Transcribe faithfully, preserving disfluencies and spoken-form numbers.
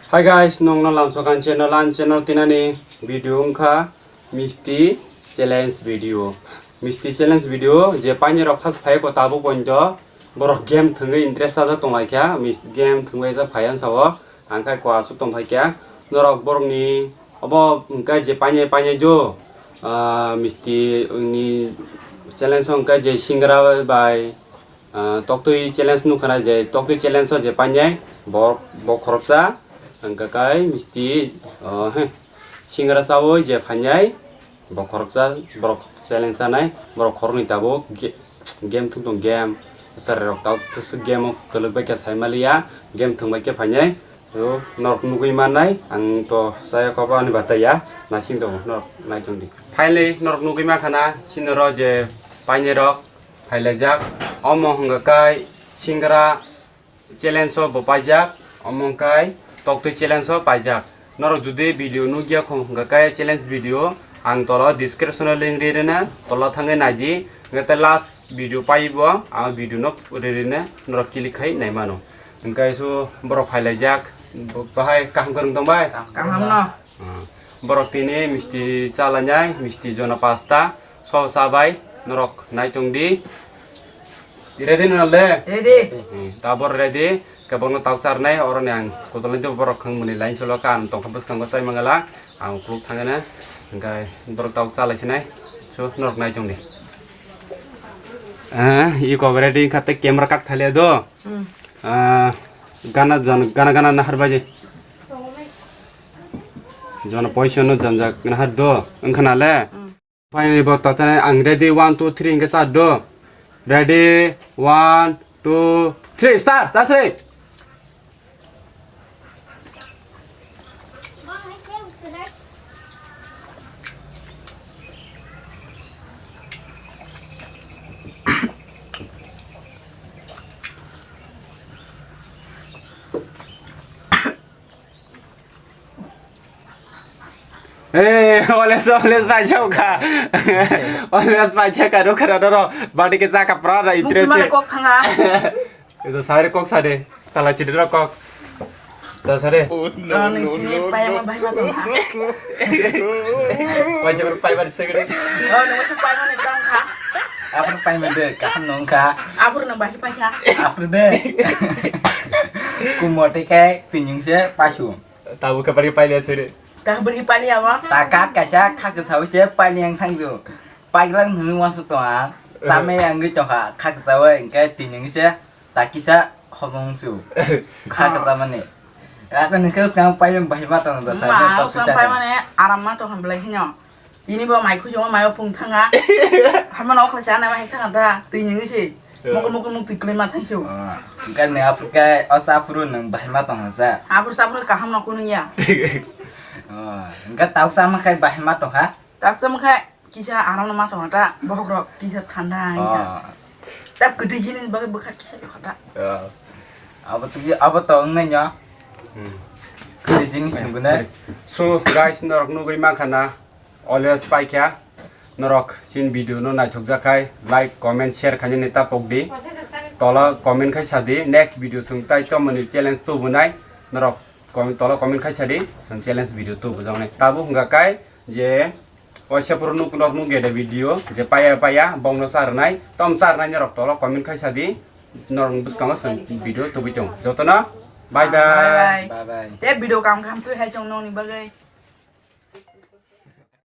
Hi guys, nongno lamsokan channel, an channel tinani video wngkha Misti challenge video. Misti challenge video je painirok first phai ko tabuk pointo borok game thwngwi interest sajak tonglaikha, mis-, game thwngwi ja phaiyan sao. Ang khai ko aswk tong phaikha. Norok borokni obo hwnkhe je painai painai do, ah, misti ni challenge hwnkhe je singra bai, ah, toktwi challenge nukha na je toktwi challenge o je painai bo, bo khoroksa hwnkhe kai misti, ah, he, singra chawi je phainai. Bo khoroksa borok challenge sanai, borok khoroknwi tabuk ge-, game thwng tong game. Asarok tabuk game o kwlwk bai khe sai maliya, game thwng bai khe phainai. O norok nugwi mannai, ang to saya kobo ani bataiya, naising tongo norok naichong di. Finally norok nugwi mankha na, sini oro je painai rok phailaijak, omo hwnkha kai singra challenge o bo paijak, omo wngkha toktwi challenge o paijak. Norok jodi video nukya kho hwnkha khe challenge video ang tola description o link ri rina, tola thangwi naidi. Hwnkhe last video paibo ang video no ri rina norok click khai nai mano. Hwnkhe so borok phailaijak, bo-, bahai kaham kwrwng tong bai? Kaham no. Ah, borok tini misti chalainai, misti jona pasta, so chabai, norok naichong di. Ready no le? Ready. Hmm, tabor ready, kebokno tauk charnai, oroni ang kotolni borok khang muni line solo ka, ang tongkha bwskango chai mangala, ang ukluk thangana, hwnkhe borok tauk chalaisinai, so norok naichong di. Ah, iko ready kha tei camera cut khaile do. Hmm. Ah, gana jan, gana gana nahar baje. Jono poison no janjak nahar do, wngkha na le? Mm. Finally bo tachana ang ready, one, two, three hingke cha do. Ready, one, two, three, start, chasre. Eh, oles, oles paijak kha. Oles paijak kha, rukha roro. Badi ke jaka pra da. Muk itre male se. Kok thanga. Itu sare kok sare. Sala chidra kok. Sa sare. Oh, no, no, no, no. Paijak pai ban segre. Oh, no, paijak pai ban tang kha. Apur pai ban de, kaham nong kha. Apur no bai paijak. Apur de. Kumote kai tinying se pasu. Tabu khe bari pailiya sere. Kah bari pailiya ba? Takat kaisa kha kwsao se pailiya wng thangju. Pailak nungwi wansuk tonga. Chamai wngwi tongkha kha kwsao hwnkhe tini wngwi se takisa hojong su. Kha kwsa mani. Ako nungkhe swkang paimani bahai ma tongo da. Ma, sa swkang paimani aram ma tongkha belai hino. Tini bo mai khujo mai phung thanga. Hamano okhle sa na mai thanga da. Twi nyingi si. Mokol mokol muk twi klai ma thangsu. Engka ne aphuka o chapuru nang bahai ma tong sa. Apuru chapuru kaham no kunu ya. Engka tau sama khai bahai ma tong ha. Tau sama khai kisa aram no ma tong ta. Bohok rok kisa thanda engka. Tap kwtwi jini bagwi bwkha kisa yokha ta. Abo twi abo tong nai nyo. Kwtwi jini sini bune. So guys, norok nugwi mankha na. Always paikha norok chin video no naithokjak khai like, comment, share khainani ta pokdi. Tola comment khai sadi next video chwng tai tomoni challenge tubunai norok com-, tola comment khai sadi chwng challenge video tubujaknai. Tabuk hwnkha kai je waisa phuru nuk nok nuk gede video je paya paya bongno charnai tom charnai norok tola comment khai sadi norok bwskango chwng video tubui tongo jotono bye bye. Bye bye. Bye bye. Te video kam kham twi hai chong nongni bagwi.